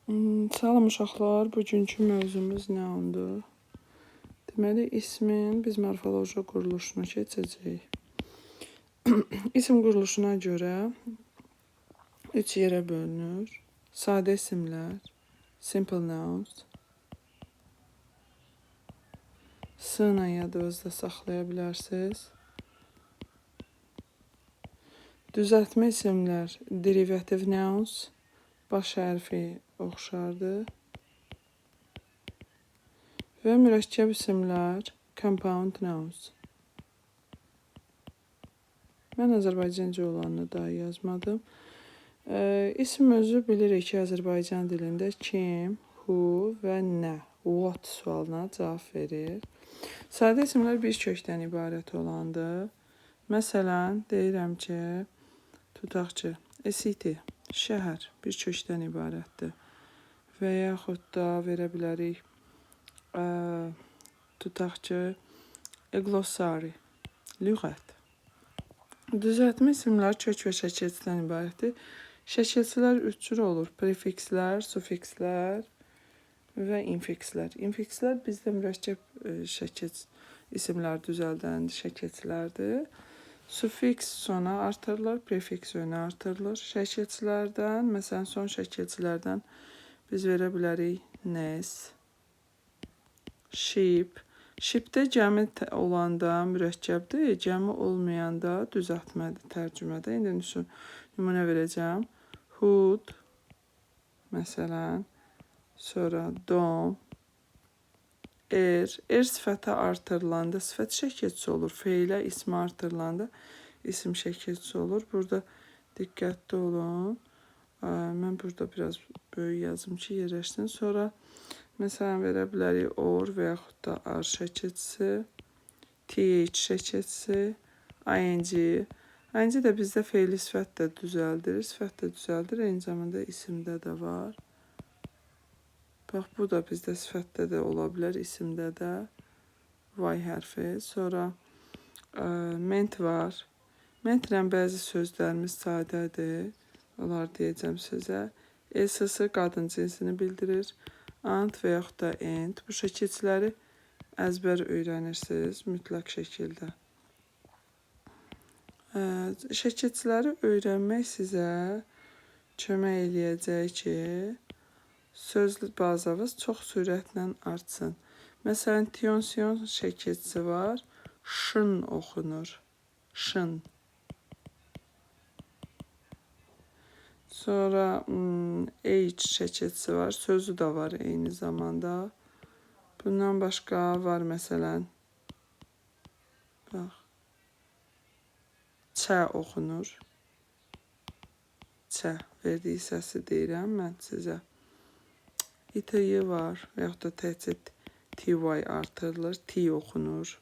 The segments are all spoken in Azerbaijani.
Salam uşaqlar, bugünkü mövzumuz nə oldu? Deməli, ismin biz morfoloji quruluşunu keçəcəyik. İsim quruluşuna görə üç yerə bölünür. Sadə isimlər, simple nouns, S ilə yadınızda saxlaya bilərsiniz. Düzəltmə isimlər, derivative nouns, baş hərfi oxşardır. Və mürəkkəb isimlər, compound nouns. Mən Azərbaycanca olanını daha yazmadım. İsim özü bilirik ki, Azərbaycan dilində kim, who və nə, what sualına cavab verir. Sadə isimlər bir kökdən ibarət olandır. Məsələn, deyirəm ki, tutaq ki, a city, şəhər bir kökdən ibarətdir. Və yaxud da verə bilərik, tutaq ki, a glossary, lüğət. Düzəltmə isimlər kök və şəkilçidən ibarətdir. Şəkilçilər üç cür olur. Prefikslər, sufikslər və infikslər. İnfikslər bizdə mürəkkəb şəkil isimlər düzəldən şəkilçilərdir. Sufiks sona artırılır, prefiks önə artırılır. Şəkilçilərdən, məsələn, son şəkilçilərdən biz verə bilərik nes, ship. Shipdə gəmi olanda mürəkkəbdir, gəmi olmayanda düzəltmədir tərcümədə. İndi nümunə verəcəm. Hood, məsələn, sonra dom, er. Er sifətə artırılanda sifət şəkilçisi olur. Feilə ismi artırılanda isim şəkilçisi olur. Burada diqqətli olun. Mən burada biraz böyük yazım ki, yerləşsin. Sonra məsələn verə bilərik or və yaxud da ar şəkilçisi, th şəkilçisi, ing. İng də bizdə feili sifət də düzəldir, sifət də düzəldir, eyni zamanda isimdə də var. Bax, bu da bizdə sifətdə də ola bilər, isimdə də y hərfi. Sonra ment var. Mentlə bəzi sözlərimiz sadədir. Onları deyəcəm sizə. SS qadın cinsini bildirir. Ant və yaxud da ent. Bu şəkilçiləri əzbər öyrənirsiniz mütləq şəkildə. Şəkilçiləri öyrənmək sizə kömək eləyəcək ki, söz bazavız çox sürətlə artsın. Məsələn, tion-sion şəkilçisi var. Şın oxunur. Şın. Sonra H şəkilçisi var. Sözü də var eyni zamanda. Bundan başqa var məsələn. Bax. Ç oxunur. Ç verdiyi səsi deyirəm mən sizə. İTY var və yaxud da təkcə TY artırılır. T oxunur.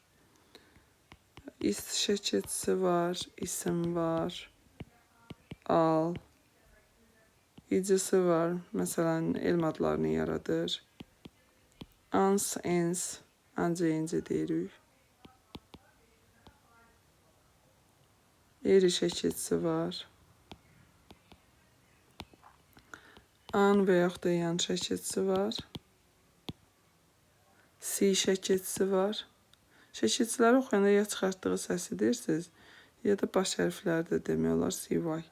İs şəkilçisi var. İsim var. Al. İcisi var. Məsələn, elm adlarını yaradır. Ans, ens, anca, encə deyirik. Eri şəkilçisi var. An və yaxud da yan şəkilçisi var. Si şəkilçisi var. Şəkilçiləri oxuyanda ya çıxartdığı səsi deyirsiniz, ya da baş hərfləri də demək olar CY.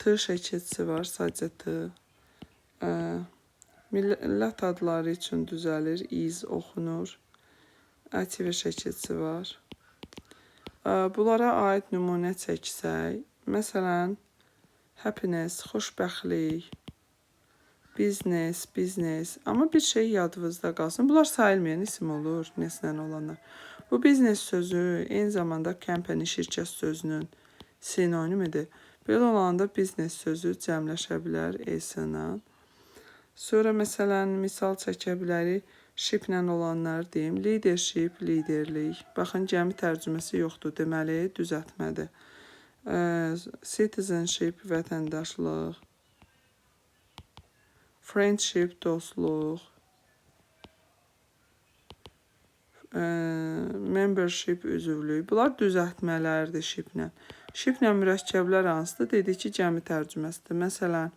T şəkilçisi var, sadəcə T. Millət adları üçün düzəlir, iz oxunur. ATV şəkilçisi var. Bunlara aid nümunə çəksək, məsələn, happiness, xoşbəxtlik, business, business. Amma bir şey yadınızda qalsın. Bunlar sayılmayan isim olur, nesnən olanlar. Bu business sözü eyni zamanda company, şirkət sözünün sinonimidir. Belə olanda business sözü cəmləşə bilər S-ilə. Sonra məsələn, misal çəkə bilərik. Ship-lə olanlar deyim. Leadership, liderlik. Baxın, gəmi tərcüməsi yoxdur, deməli, düzəltmədir. Citizenship, vətəndaşlıq. Friendship, dostluq. Membership, üzvlük. Bunlar düzəltmələrdir ship-lə. Ship-lə mürəkkəblər hansıdır? Dedik ki, gəmi tərcüməsidir. Məsələn,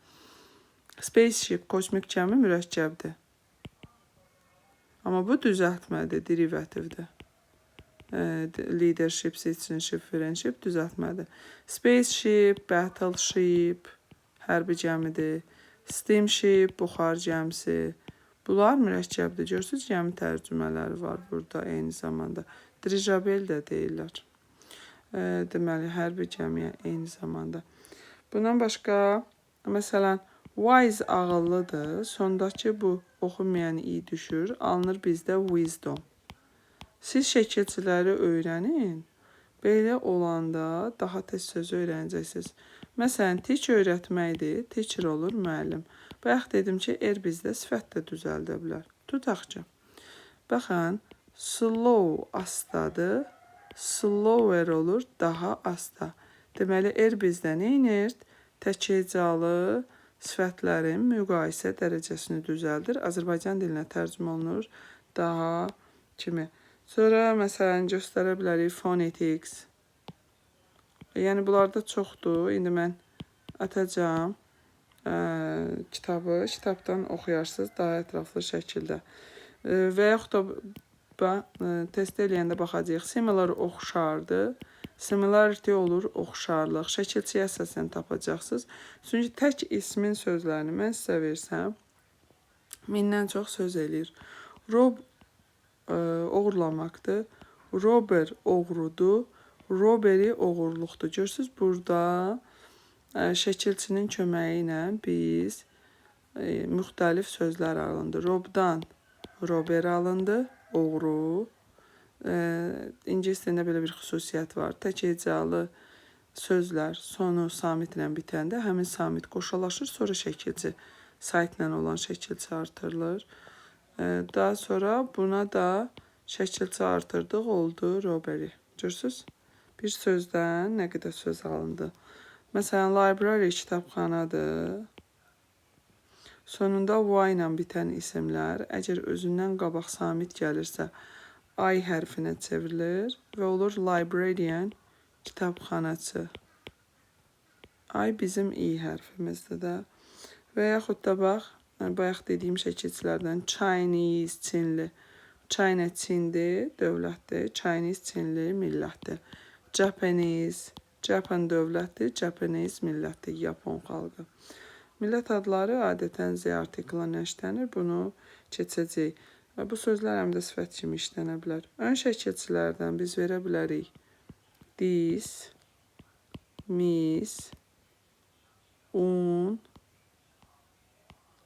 Spaceship, kosmik gəmi mürəkkəbdir. Amma bu düzəltmədir, derivativdir. Leadership, citizenship, friendship düzəltmədir. Spaceship, battleship, hərbi gəmidir. Steamship, buxar gəmisi. Bunlar mürəkkəbdir. Görürsünüz, gəmi tərcümələri var burada eyni zamanda. Dirijabil də deyirlər. Deməli, hərbi gəmiyə eyni zamanda. Bundan başqa, məsələn, wise ağıllıdır. Sondakı bu oxunmayan i düşür. Alınır bizdə wisdom. Siz şəkilçiləri öyrənin. Belə olanda daha tez sözü öyrənəcəksiniz. Məsələn, teach öyrətməkdir. Teacher olur müəllim. Bayaq dedim ki, er bizdə sifət də düzəldə bilər. Tutaq ki, baxın, slow astadır. Slower olur daha asta. Deməli, er bizdə nə edir? Tək hecalı sifətlərin müqayisə dərəcəsini düzəldir. Azərbaycan dilinə tərcümə olunur daha kimi. Sonra, məsələn, göstərə bilərik phonetics. Yəni, bunlarda çoxdur. İndi mən atacağam kitabı. Kitabdan oxuyarsınız daha ətraflı şəkildə. Və yaxud da test eləyəndə baxacağıq. Similar oxşardır. Similarity olur oxşarlıq. Şəkilçiyə əsasən tapacaqsınız. Çünki tək ismin sözlərini mən sizə versəm, mindən çox söz eləyir. Rob oğurlamaqdır. Robber oğrudur. Robbery oğurluqdur. Görürsünüz, burada şəkilçinin köməyi ilə biz müxtəlif sözlər alındı. Robdan robber alındı, oğru. İngilis dilində belə bir xüsusiyyət var. Tək hecalı sözlər sonu samitlə bitəndə həmin samit qoşalaşır, sonra şəkilçi, saytla olan şəkilçi artırılır. Daha sonra buna da şəkilçi artırdıq, oldu robbery. Görürsünüz? Bir sözdən nə qədər söz alındı. Məsələn, library kitabxanadır. Sonunda Y ilə bitən isimlər, əgər özündən qabaq samit gəlirsə, I hərfinə çevrilir və olur librarian, kitabxanaçı. I bizim I hərfimizdir də. Və yaxud da bax, bayaq dediyim şəkilçilərdən Chinese, Çinli. China Çindir, dövlətdir. Chinese Çinli millətdir. Japanese, Japan dövlətdir, Japanese millətdir, Yapon xalqı. Millət adları adətən Z artikla işlənir. Bunu keçəcəyik. Və bu sözlər həm də sifət kimi işlənə bilər. Ön şəkilçilərdən biz verə bilərik. Dis, mis, un.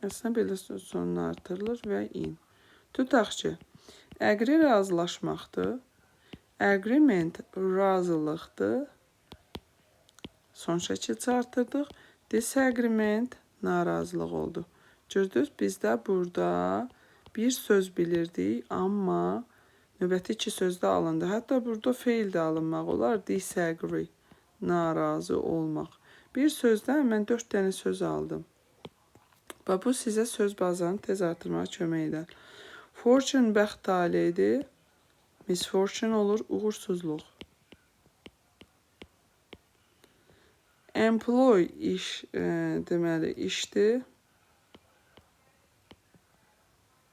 Əslində belə sonuna artırılır və in. Tutaq ki, agree razılaşmaqdır. Agreement razılıqdır. Son şəkilçi artırdıq. Disagreement narazılıq oldu. Gördünüz, biz də burada bir söz bilirdik, amma növbəti iki sözdə alındı. Hətta burada feil də alınmaq olar. Disagree, narazı olmaq. Bir sözdən mən 4 dənə söz aldım. Və bu sizə söz bazanı tez artırmağa kömək edər. Fortune bəxt taleyidir. Misfortune olur uğursuzluq. Employ iş, deməli işdir.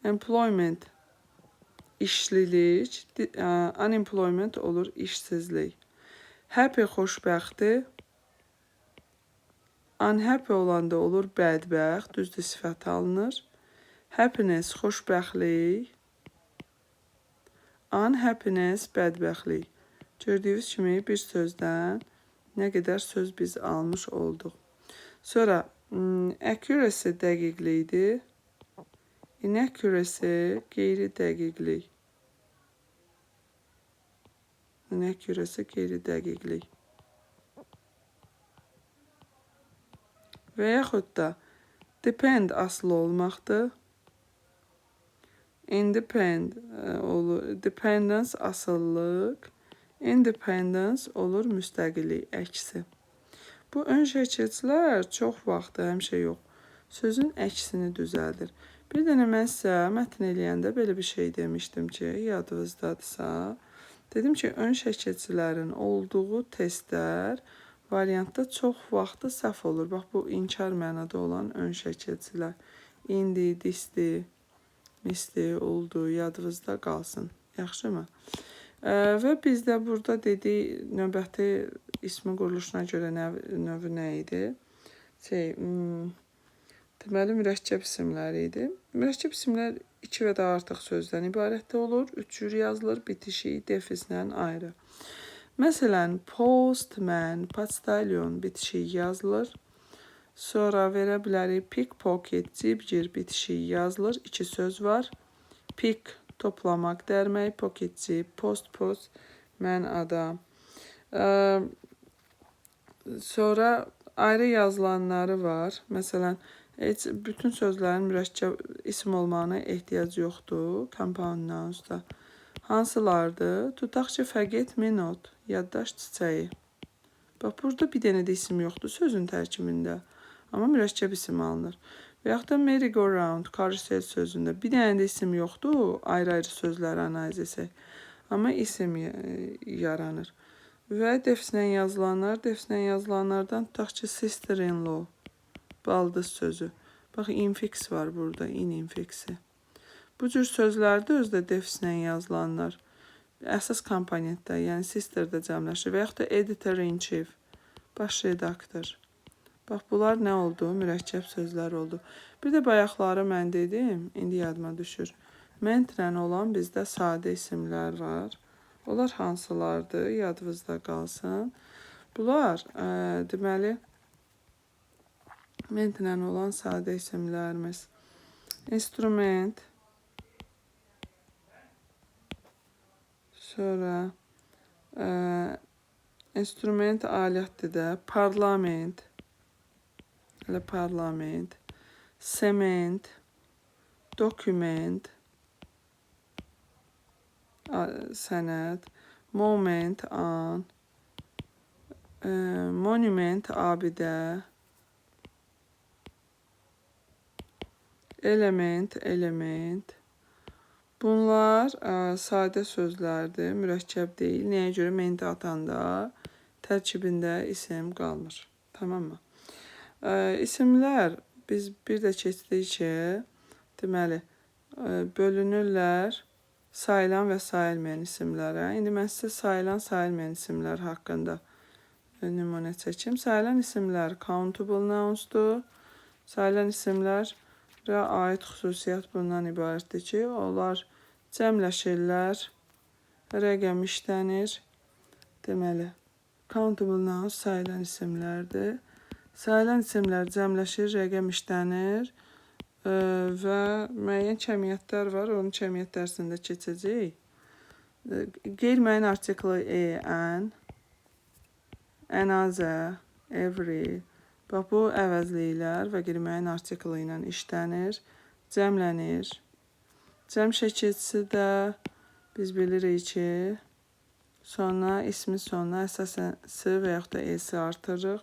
Employment işlilik, unemployment olur işsizlik. Happy xoşbəxtdir. Unhappy olanda olur bədbəxt, düzdür sifət alınır. Happiness xoşbəxtlik. Unhappiness bədbəxtlik. Gördüyünüz kimi bir sözdən nə qədər söz biz almış olduq. Sonra accuracy dəqiqlikdir. Inaccuracy qeyri-dəqiqlik. Inaccuracy qeyri-dəqiqlik. Və yaxud da depend asılı olmaqdır. Independ olur. Dependence asıllıq. Independence olur müstəqillik əksi. Bu ön şəkilçilər çox vaxtı, həmişə yox, sözün əksini düzəldir. Bir dənə mən sizə mətn eləyəndə belə bir şey demişdim ki, yadınızdadırsa, dedim ki, ön şəkilçilərin olduğu testlər variantda çox vaxtı səhv olur. Bax, bu inkar mənada olan ön şəkilçilər. İndi, disti, misti, oldu, yadınızda qalsın. Yaxşı mı? Və bizdə burada dedik, növbəti ismin quruluşuna görə növü nə idi? Deməli, mürəkkəb isimlər idi. Mürəkkəb isimlər 2 və daha artıq sözdən ibarətdə olur. 3 cür yazılır, bitişik, defislə ayrı. Məsələn, postman, poçtalyon bitişik yazılır. Sonra verə bilərik pickpocket, cibgir bitişik yazılır. 2 söz var. Pick, toplamaq, dərmək, pocket, cib, post, post, mən adam. Sonra ayrı yazılanları var. Məsələn, heç bütün sözlərin mürəkkəb isim olmağına ehtiyac yoxdur. Compound nouns-da. Hansılardır? Tutaq ki, forget me not, yaddaş çiçəyi. Bax, burada bir dənə də isim yoxdur sözün tərkibində. Amma mürəkkəb isim alınır. Və yaxud da merry-go-round, karusel sözündə bir dənə də isim yoxdur, ayrı-ayrı sözləri analiz etsək. Amma isim yaranır. Və defislə yazılanlar, defislə yazılanlardan tutaq ki, sister-in-law, baldız sözü. Bax, infiks var burada, in infiksi. Bu cür sözlərdə özü də defislə yazılanlar əsas komponentdə, yəni sisterdə cəmləşir və yaxud da editor-in-chief, baş redaktor. Bax, bunlar nə oldu? Mürəkkəb sözlər oldu. Bir də bayaqları mən dedim, indi yadıma düşür. Mentlə olan bizdə sadə isimlər var. Onlar hansılardır? Yadınızda qalsın. Bunlar, deməli, mentlə olan sadə isimlərimiz. Instrument. Sonra instrument alətdir də. Parlament. Elə parlament. Sement. Dokument. Sənəd. Moment, an. Monument, abidə. Element, element. Bunlar sadə sözlərdir, mürəkkəb deyil. Nəyə görə? Menti atanda tərkibində isim qalmır. Tamam mı? İsimlər biz bir də keçdik ki, deməli, bölünürlər sayılan və sayılmayan isimlərə. İndi mən sizə sayılan, sayılmayan isimlər haqqında nümunə çəkim. Sayılan isimlər countable nouns'dur. Sayılan isimlərə aid xüsusiyyət bundan ibarətdir ki, onlar cəmləşirlər, rəqəm işlənir. Deməli, countable nouns sayılan isimlərdir. Sayılan isimlər cəmləşir, rəqəm işlənir və müəyyən kəmiyyətlər var. Onun kəmiyyət dərsində keçəcəyik. Qeyri-müəyyən artiklı a, an, another, every. Bax, bu əvəzliklər və qeyri-müəyyən artiklı ilə işlənir, cəmlənir. Cəm şəkilçisi də biz bilirik ki, sonra ismin sonuna əsasən S və yaxud da S artırırıq.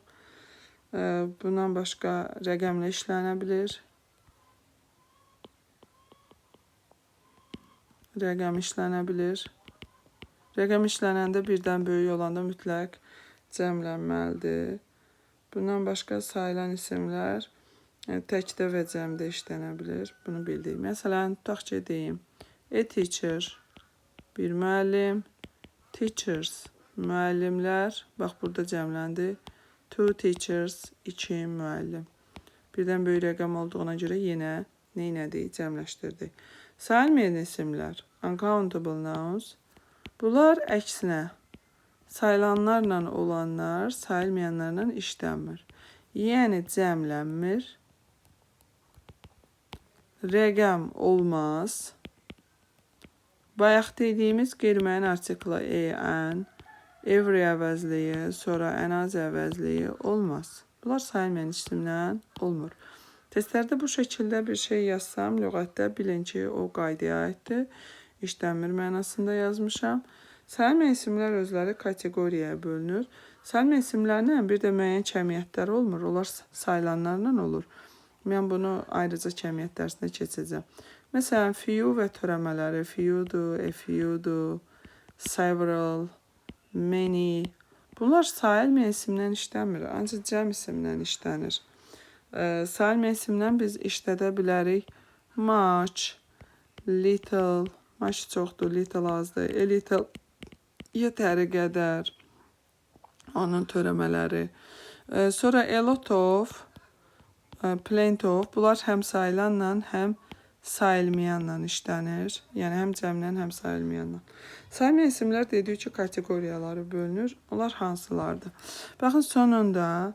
Bundan başqa rəqəmlə işlənə bilir. Rəqəm işlənə bilir. Rəqəm işlənəndə birdən böyük olanda mütləq cəmlənməlidir. Bundan başqa sayılan isimlər təkdə və cəmdə işlənə bilir. Bunu bildik. Məsələn, tutaq ki, deyim. A teacher, bir müəllim. Teachers, müəllimlər. Bax, burada cəmləndi. Two teachers, iki müəllim. Birdən böyük rəqəm olduğuna görə yenə nə elədik? Cəmləşdirdik. Sayılmayan isimlər, uncountable nouns. Bunlar əksinə, sayılanlarla olanlar sayılmayanlarla işlənmir. Yəni cəmlənmir. Rəqəm olmaz. Bayaq dediyimiz qeyri-müəyyən artiklı a, an, every əvəzliyi, sonra another əvəzliyi olmaz. Bunlar sayılmayan isimlə olmur. Testlərdə bu şəkildə bir şey yazsam, lüğətdə bilin ki, o qaydaya aiddir. İşlənmir mənasında yazmışam. Sayılmayan isimlər özləri kateqoriyaya bölünür. Sayılmayan isimlərlə bir də müəyyən kəmiyyətlər olmur. Onlar sayılanlarla olur. Mən bunu ayrıca kəmiyyət dərsində keçəcəm. Məsələn, few və törəmələri few'dur, a few'dur, several, many. Bunlar sayılmayan isimdən işlənmir, ancaq cəm isimdən işlənir. Sayılmayan isimdən biz işlədə bilərik. Much, little, much çoxdur, little azdır, a little yetəri qədər, onun törəmələri. Sonra a lot of, plenty of, bunlar həm sayılanla, həm sayılmayanla işlənir. Yəni həm cəmlə, həm sayılmayanla. Sayılmayan isimlər dedik ki, kateqoriyaları bölünür. Onlar hansılardır? Baxın, sonunda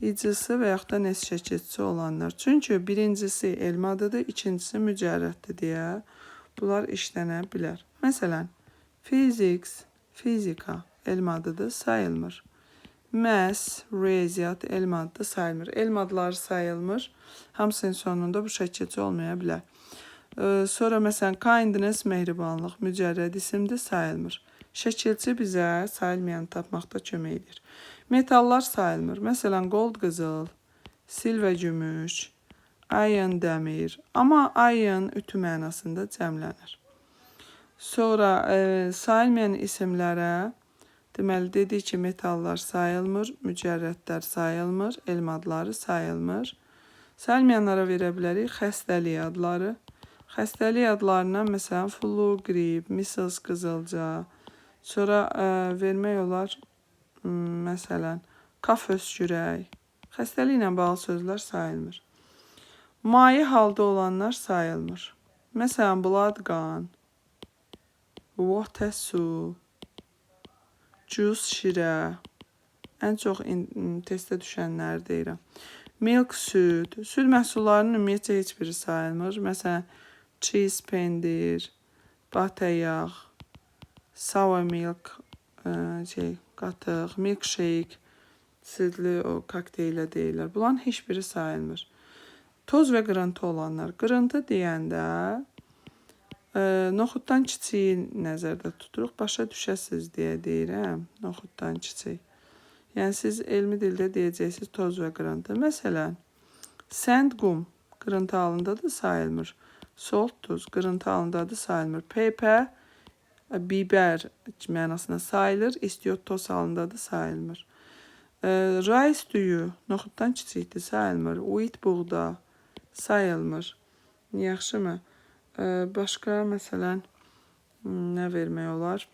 icisi və yaxud da nes şəkilçisi olanlar. Çünki birincisi elm adıdır, ikincisi mücərrəddir deyə bunlar işlənə bilər. Məsələn, physics, fizika elm adıdır, sayılmır. Maths, riyaziyyat elm adıdır, sayılmır. Elm adları sayılmır. Hamısının sonunda bu şəkilçi olmaya bilər. Sonra məsələn, kindness, mehribanlıq, mücərrəd isimdir, sayılmır. Şəkilçi bizə sayılmayanı tapmaqda kömək edir. Metallar sayılmır. Məsələn, gold qızıl, silver gümüş, iron dəmir. Amma iron ütü mənasında cəmlənir. Sonra sayılmayan isimlərə deməli dedik ki, metallar sayılmır, mücərrədlər sayılmır, elm adları sayılmır. Sayılmayanlara verə bilərik xəstəlik adları. Xəstəlik adlarından məsələn flu, qrip, measles, qızılca. Sonra vermək olar məsələn cough, öskürək. Xəstəliklə bağlı sözlər sayılmır. Maye halda olanlar sayılmır. Məsələn blood qan, water su, juice şirə. Ən çox testə düşənləri deyirəm. Milk süd. Süd məhsullarının ümumiyyətcə heç biri sayılmır. Məsələn, cheese pendir, butter yağ, sour milk qatıq, milkshake, südlü o kokteylə deyirlər. Bunların heç biri sayılmır. Toz və qırıntı olanlar. Qırıntı deyəndə noxuddan kiçiyi nəzərdə tuturuq. Başa düşəsiz deyə deyirəm. Noxuddan kiçik. Yəni siz elmi dildə deyəcəksiniz toz və qırıntı. Məsələn, sand qum qırıntı halındadır, sayılmır. Salt tuz qırıntı halındadır, sayılmır. Pepper biber mənasına sayılır. İstiot toz halındadır, sayılmır. Rice düyü noxuddan kiçikdir, sayılmır. Wheat buğda sayılmır. Yaxşımı? Başqa məsələn nə vermək olar?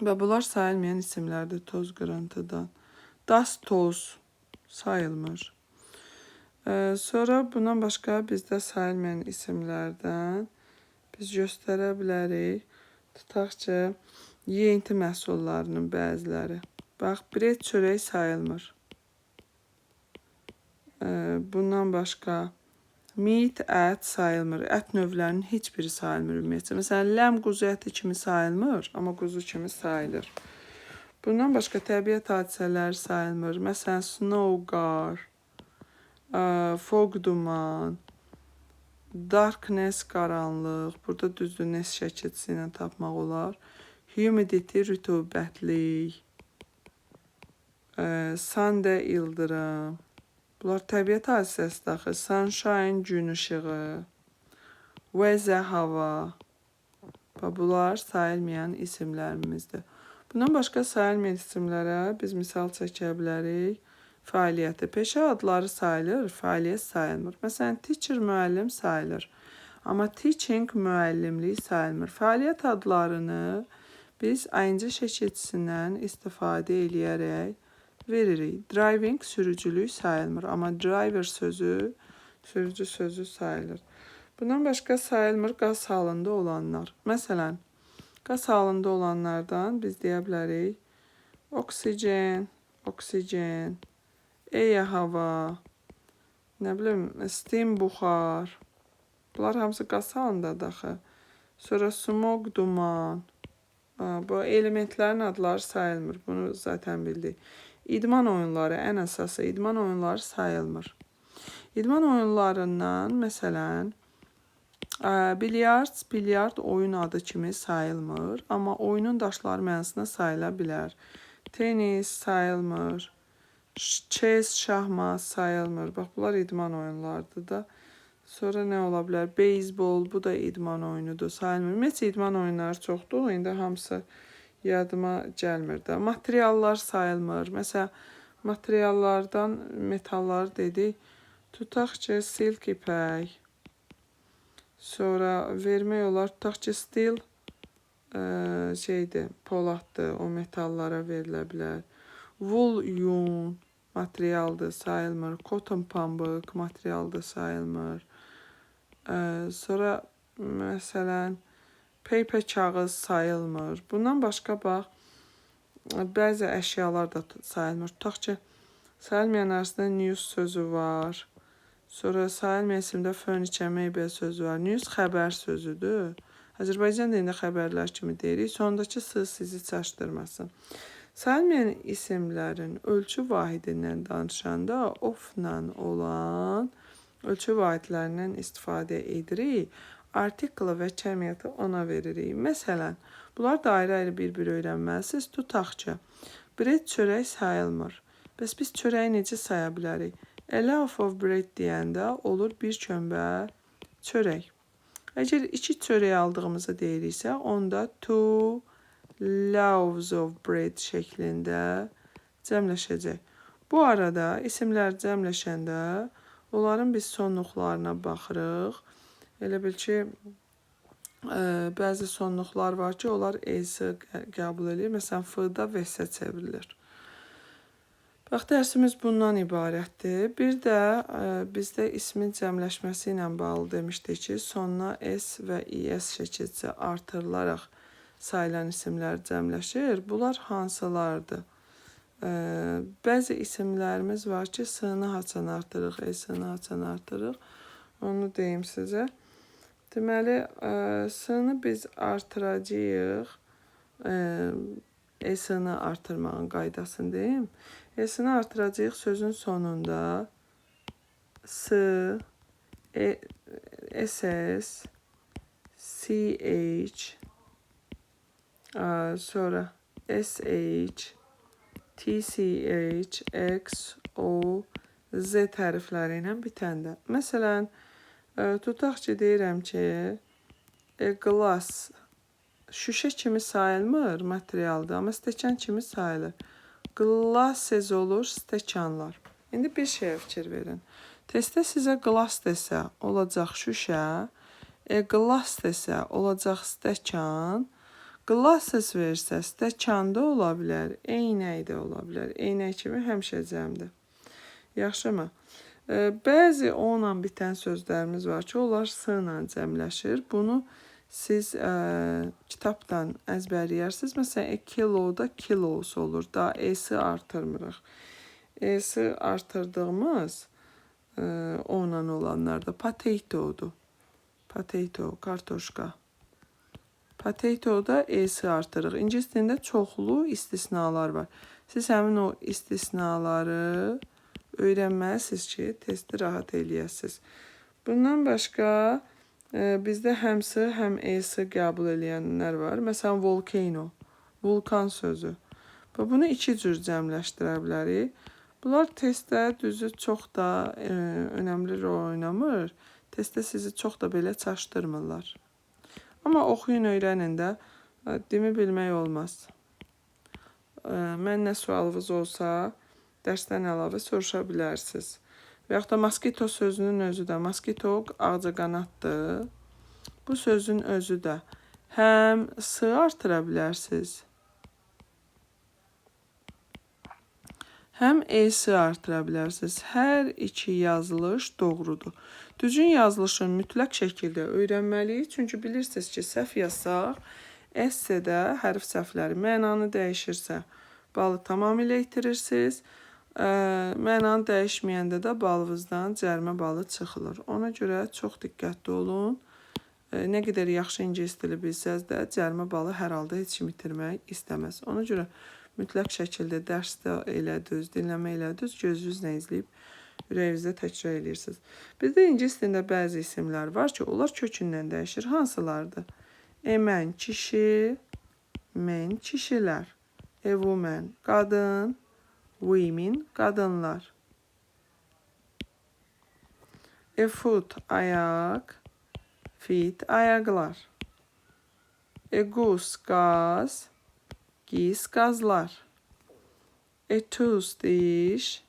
Və bunlar sayılmayan isimlərdir toz qırıntıdan. Dust toz sayılmır. Sonra bundan başqa bizdə sayılmayan isimlərdən biz göstərə bilərik. Tutaq ki, yeyinti məhsullarının bəziləri. Bax, bread çörək sayılmır. Bundan başqa meat, ət sayılmır. Ət növlərinin heç biri sayılmır ümumiyyətcə. Məsələn, lamb quzu əti kimi sayılmır, amma quzu kimi sayılır. Bundan başqa təbiət hadisələri sayılmır. Məsələn, snow qar, fog duman, darkness qaranlıq. Burada düzdür, ness şəkilçisi ilə tapmaq olar. Humidity rütubətlik, thunder ildırım. Bunlar təbiət hadisəsidir axı. Sunshine gün işığı, weather hava. Və bunlar sayılmayan isimlərimizdir. Bundan başqa sayılmayan isimlərə biz misal çəkə bilərik. Fəaliyyəti. Peşə adları sayılır, fəaliyyət sayılmır. Məsələn, teacher müəllim sayılır. Amma teaching müəllimlik sayılmır. Fəaliyyət adlarını biz ing şəkilçisindən istifadə eləyərək veririk. Driving sürücülük sayılmır, amma driver sözü sürücü sözü sayılır. Bundan başqa sayılmır qaz halında olanlar. Məsələn, qaz halında olanlardan biz deyə bilərik oksigen, oksigen, air hava, nə bilim, steam buxar. Bunlar hamısı qaz halındadır axı. Sonra smoke duman. Bu elementlərin adları sayılmır. Bunu zaten bildik. İdman oyunları ən əsası idman oyunları sayılmır. İdman oyunlarından məsələn bilyard, bilyard oyun adı kimi sayılmır, amma oyunun daşları mənasında sayıla bilər. Tenis sayılmır. Chess, şahmat sayılmır. Bax bunlar idman oyunlarıdır da. Sonra nə ola bilər? Beyzbol, bu da idman oyunudur, sayılmır. Ümumiyyətcə idman oyunları çoxdur. İndi hamısı Yadıma gəlmir də. Materiallar sayılmır. Məsələn, materiallardan metallar dedik. Tutaq ki, silk ipək. Sonra vermək olar. Tutaq ki, steel şeydir, poladdır. O metallara verilə bilər. Wool yun materialdır, sayılmır. Cotton pambıq materialdır, sayılmır. Sonra məsələn, paper kağız sayılmır. Bundan başqa bax, bəzi əşyalar da sayılmır. Tutaq ki, sayılmayan arasında news sözü var. Sonra sayılmayan isimdə furniture, mebel sözü var. News xəbər sözüdür. Azərbaycan dilində xəbərlər kimi deyirik. Sondakı s sizi çaşdırmasın. Sayılmayan isimlərin ölçü vahidindən danışanda of-la olan ölçü vahidlərindən istifadə edirik. Artiklı və kəmiyyəti ona veririk. Məsələn, bunlar da ayrı-ayrı bir-bir öyrənməlisiniz. Tutaq ki, bread çörək sayılmır. Bəs biz çörəyi necə saya bilərik? A loaf of bread deyəndə olur bir kömbə çörək. Əgər iki çörək aldığımızı deyiriksə, onda two loaves of bread şəklində cəmləşəcək. Bu arada isimlər cəmləşəndə onların biz sonluqlarına baxırıq. Elə bil ki, bəzi sonluqlar var ki, onlar S qəbul edir. Məsələn, F-da V-sə çevrilir. Bax, dərsimiz bundan ibarətdir. Bir də bizdə ismin cəmləşməsi ilə bağlı demişdik ki, sonuna S və IS şəkilcə artırılaraq sayılan isimlər cəmləşir. Bunlar hansılardır? Bəzi isimlərimiz var ki, S-ni haçan artırırıq, S-ni haçan artırırıq. Onu deyim sizə. Deməli, S-ni biz artıracağıq. S-ni artırmağın qaydasını deyim. S-ni artıracağıq sözün sonunda S, SS, CH, sonra SH, TCH, X, O, Z hərfləri ilə bitəndə. Məsələn, tutaq ki, deyirəm ki, glass şüşə kimi sayılmır materialda, amma stəkan kimi sayılır. Glasses olur stəkanlar. İndi bir şeyə fikir verin. Testdə sizə glass desə olacaq şüşə, glass desə olacaq stəkan, glasses versə stəkan da ola bilər, eynək də ola bilər. Eynək kimi həmişə cəmdir. Yaxşımı? Bəzi O-la bitən sözlərimiz var ki, onlar S ilə cəmləşir. Bunu siz kitabdan əzbərləyərsiniz. Məsələn, kiloda kilos olur. Daha S-i artırmırıq. S-i artırdığımız O-la olanlarda potato'dur. Potato, kartoşka. Potato'da S-i artırırıq. İngilis dilində çoxlu istisnalar var. Siz həmin o istisnaları öyrənməlisiniz ki, testi rahat eləyəsiniz. Bundan başqa bizdə həm S, həm S qəbul eləyənlər var. Məsələn, volcano, vulkan sözü. Və bunu iki cür cəmləşdirə bilərik. Bunlar testdə düzü çox da önəmli rol oynamır. Testdə sizi çox da belə çaşdırmırlar. Amma oxuyun, öyrənin də, dimi bilmək olmaz. Mən nə sualınız olsa, dərsdən əlavə soruşa bilərsiniz. Və yaxud da mosquito sözünün özü də, mosquito ağcaqanaddır. Bu sözün özü də həm S artıra bilərsiniz, həm S artıra bilərsiniz. Hər iki yazılış doğrudur. Düzgün yazılışın mütləq şəkildə öyrənməliyik. Çünki bilirsiniz ki, səhv yazsaq, S-də hərf səhvləri mənanı dəyişirsə, balı tamamilə itirirsiniz. Mənanı dəyişməyəndə də balınızdan cərimə balı çıxılır. Ona görə çox diqqətli olun. Nə qədər yaxşı ingilis dili bilsəz də, cərimə balı hər halda heç kim itirmək istəməz. Ona görə mütləq şəkildə dərsdə elə düz, dinləmə elə düz, gözünüzlə izləyib ürəyinizdə təkrar edirsiniz. Bizdə ingilis dilində bəzi isimlər var ki, onlar kökündən dəyişir. Hansılardır? A man kişi, men kişilər. A woman qadın, women qadınlar. A foot ayaq, feet ayaqlar. A goose qaz, Geese, qazlar. A tooth, diş.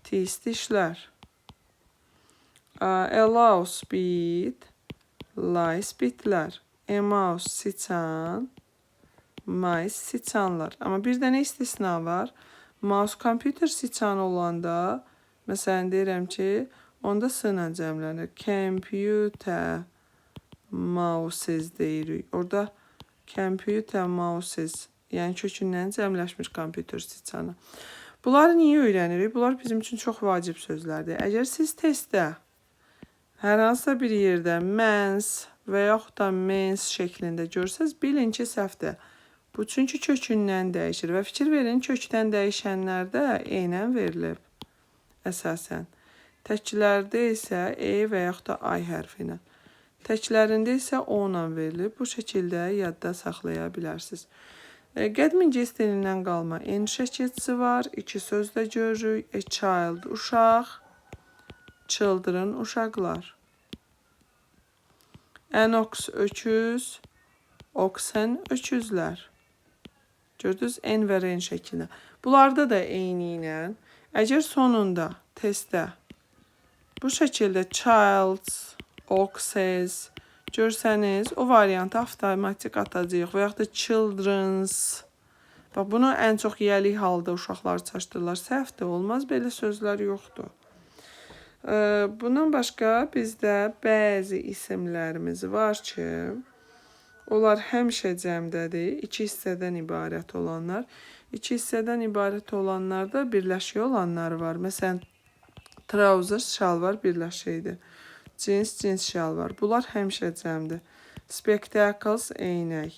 Teeth, dişlər. A louse, bit. Lice, bitlər. A mouse, siçan. Mice, siçanlar. Amma bir dənə istisna var. Mouse kompüter siçanı olanda, məsələn deyirəm ki, onda S ilə cəmlənir. Computer mouses deyirik. Orada computer mouses, yəni kökündən cəmləşmiş kompüter siçanı. Bunları niyə öyrənirik? Bunlar bizim üçün çox vacib sözlərdir. Əgər siz testdə hər hansısa bir yerdə mens və yaxud da mens şəklində görsəz, bilin ki, səhvdir. Bu çünki kökündən dəyişir və fikir verin, kökdən dəyişənlərdə E ilə verilib əsasən. Təklərdə isə E və yaxud da I hərfi ilə. Təklərində isə O ilə verilib. Bu şəkildə yadda saxlaya bilərsiniz. Qədim ingilis dilindən qalma N şəkilçisi var. İki sözdə görürük. A child, uşaq. Children, uşaqlar. An ox, öküz. Oxen, öküzlər. Gördünüz? N və R şəklində. Bunlarda da eyni ilə. Əgər sonunda testdə bu şəkildə childs, oxes görsəniz, o variantı avtomatik atacağıq və yaxud da children's. Bax, bunu ən çox yəlik halda uşaqlar çaşdırırlar. Səhvdir, olmaz, belə sözlər yoxdur. Bundan başqa bizdə bəzi isimlərimiz var ki, onlar həmişə cəmdədir. İki hissədən ibarət olanlar. İki hissədən ibarət olanlarda birləşik olanlar var. Məsələn, trousers, şalvar birləşikdir. Jeans, cins şalvar. Bunlar həmişə cəmdir. Spectacles, eynək.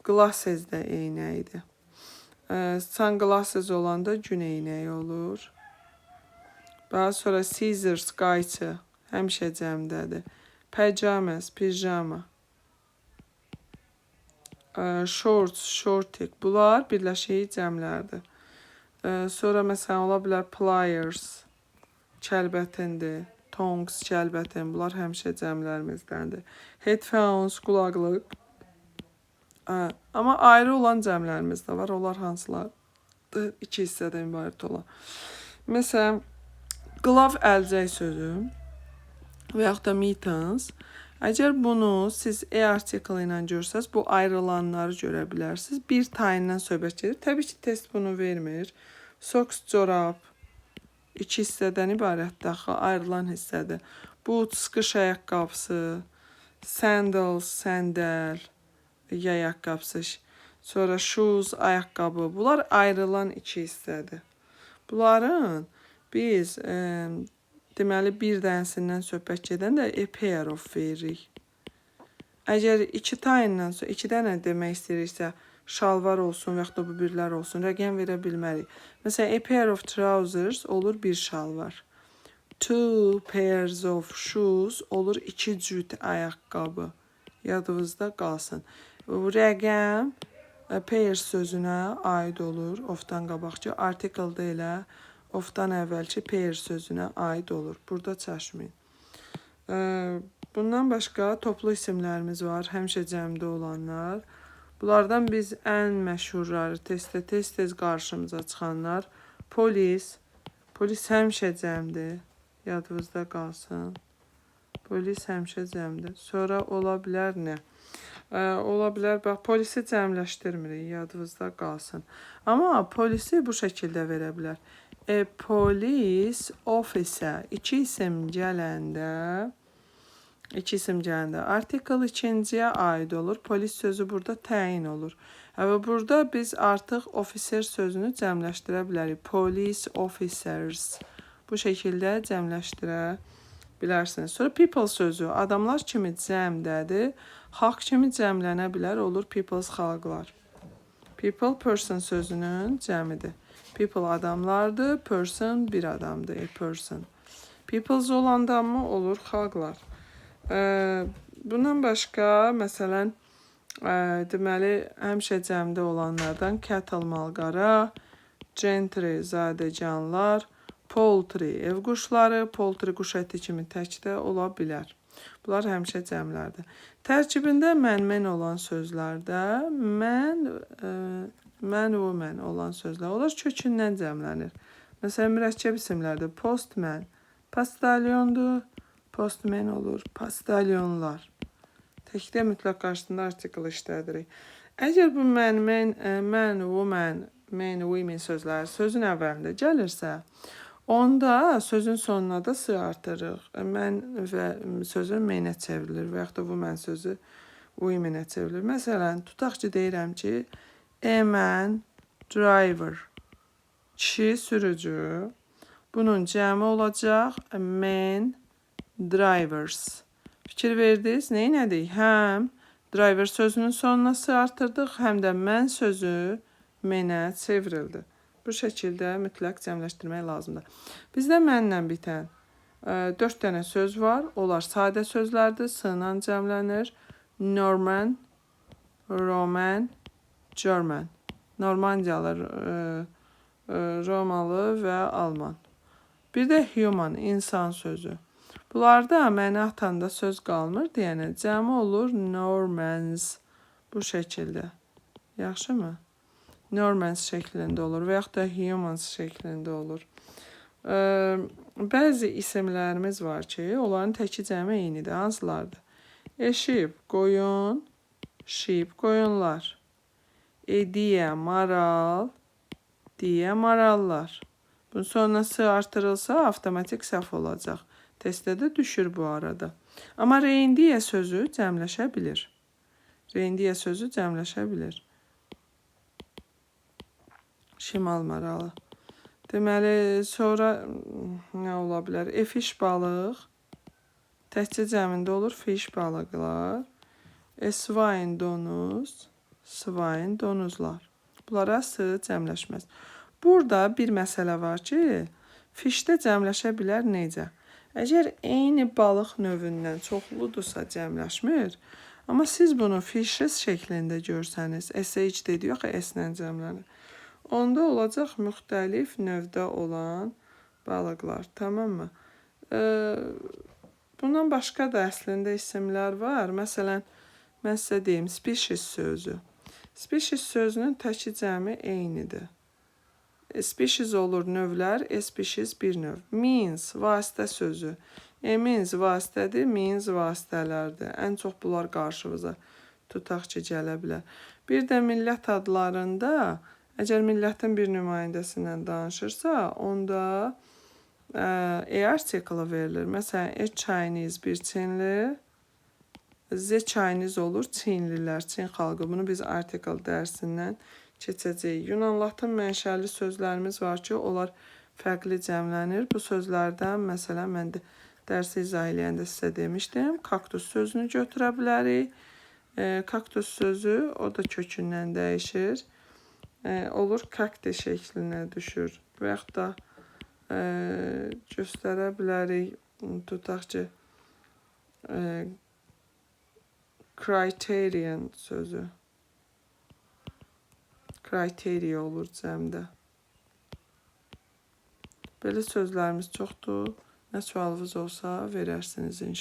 Glasses də eynəkdir. Sunglasses olanda gün eynəyi olur. Daha sonra scissors, qayçı həmişə cəmdədir. Pajamas, pijama. Shorts, şortik. Bunlar birləşik cəmlərdir. Sonra məsələn ola bilər pliers, kəlbətindir. Tongs, kəlbətin. Bunlar həmişə cəmlərimizdəndir. Headphones, qulaqlıq. Amma ayrı olan cəmlərimiz də var. Onlar hansılardır? İki hissədən ibarət olan. Məsələn, glove, əlcək sözü və yaxud da mittens. Əgər bunu siz a article ilə görsəz, bu ayrılanları görə bilərsiniz. Bir tayından söhbət gedir. Təbii ki, test bunu vermir. Socks, corab, iki hissədən ibarətdir axı, ayrılan hissədir. Boots, qış ayaqqabısı, sandals, səndəl, yay ayaqqabısı. Sonra shoes, ayaqqabı. Bunlar ayrılan iki hissədir. Bunların biz deməli bir dənəsindən söhbət gedəndə a pair of veririk. Əgər iki tayından sonra iki dənə demək istəyiriksə, şalvar olsun və yaxud da bu birlər olsun, rəqəm verə bilmərik. Məsələn, a pair of trousers olur bir şalvar. Two pairs of shoes olur iki cüt ayaqqabı. Yadınızda qalsın. Bu rəqəm pair sözünə aid olur ofdan qabaqcı. Article da elə ofdan əvvəlki pair sözünə aid olur. Burada çaşmayın. Bundan başqa toplu isimlərimiz var, həmişə cəmdə olanlar. Bunlardan biz ən məşhurları, testdə tez-tez qarşımıza çıxanlar: Polis. Polis həmişə cəmdir. Yadınızda qalsın. Polis həmişə cəmdir. Sonra ola bilər nə? Ola bilər, bax, polisi cəmləşdirmirik, yadınızda qalsın. Amma polisi bu şəkildə verə bilər. A police officer, iki isim gələndə article ikinciyə aid olur. Polis sözü burada təyin olur. Və burada biz artıq officer sözünü cəmləşdirə bilərik. Police officers. Bu şəkildə cəmləşdirə bilərsiniz. Sonra people sözü adamlar kimi cəmdədir. Xalq kimi cəmlənə bilər. Olur peoples, xalqlar. People, person sözünün cəmidir. People adamlardır, person bir adamdır, a person. Peoples olanda mı olur xalqlar. Bundan başqa, məsələn, deməli, həmişə cəmdə olanlardan cattle, malqara, gentry, zadəganlar, poultry, ev quşları, poultry quş əti kimi tək də ola bilər. Bunlar həmişə cəmlərdir. Tərkibində mən-men olan sözlərdə mən, mən, woman olan sözlər, onlar kökündən cəmlənir. Məsələn, mürəkkəb isimlərdə postman, postalyondur, postmen olur, postalyonlar. Təkdə mütləq qarşısında artikel işlədirik. Əgər bu mən, men, man, woman, men, women sözləri sözün əvvəlində gəlirsə, onda sözün sonuna da s artırırıq. Mən və sözü menə çevrilir və yaxud da woman sözü womenə çevrilir. Məsələn, tutaq ki, deyirəm ki, a man driver, kişi sürücü. Bunun cəmi olacaq men drivers. Fikir verdiniz, nə elədik? Həm driver sözünün sonuna s artırdıq, həm də mən sözü menə çevrildi. Bu şəkildə mütləq cəmləşdirmək lazımdır. Bizdə mənlə bitən 4 dənə söz var. Onlar sadə sözlərdir, s-la cəmlənir. Norman, Roman, German. Normandiyalı, Romalı və Alman. Bir də human, insan sözü. Bunlarda mənə atanda söz qalmır deyənə cəmi olur Normans bu şəkildə. Yaxşımı? Normans şəklində olur və yaxud da humans şəklində olur. Bəzi isimlərimiz var ki, onların təki cəmi eynidir. Hansılardır? A sheep, qoyun, sheep, qoyunlar. A deer, maral, deer, marallar. Bunun sonuna s artırılsa avtomatik səhv olacaq. Testdə də düşür bu arada. Amma reindeer sözü cəmləşə bilir. Reindeer sözü cəmləşə bilir. Şimal maralı. Deməli, sonra nə ola bilər? A fish balıq. Təkcə cəmində olur fish balıqlar. A swine donuz. Swine donuzlar. Bunlara s cəmləşməz. Burada bir məsələ var ki, fishdə cəmləşə bilər necə? Əgər eyni balıq növündən çoxludursa cəmləşmir. Amma siz bunu fishes şəklində görsəniz, sh dedi, yox s-lə cəmlənir. Onda olacaq müxtəlif növdə olan balıqlar, tamammı? Bundan başqa da əslində isimlər var. Məsələn, mən sizə deyim, species sözü. Species sözünün təki cəmi eynidir. Species olur növlər, species bir növ. Means, vasitə sözü. Means vasitədir, means vasitələrdir. Ən çox bunlar qarşımıza tutaq ki, gələ bilər. Bir də millət adlarında, əgər millətin bir nümayəndəsindən danışırsa, onda a artiklı verilir. Məsələn, a Chinese bir Çinli, the Chinese olur Çinlilər, Çin xalqı. Bunu biz artikel dərsindən keçəcəyik. Yunan latın mənşəli sözlərimiz var ki, onlar fərqli cəmlənir. Bu sözlərdən, məsələn, mən də dərsi izah eləyəndə sizə demişdim, kaktus sözünü götürə bilərik. Kaktus sözü, o da kökündən dəyişir. Olur kakti şəklinə düşür. Və yaxud da göstərə bilərik, tutaq ki, criterion sözü. Criteria olur cəmdə. Belə sözlərimiz çoxdur. Nə sualınız olsa verərsiniz inşallah.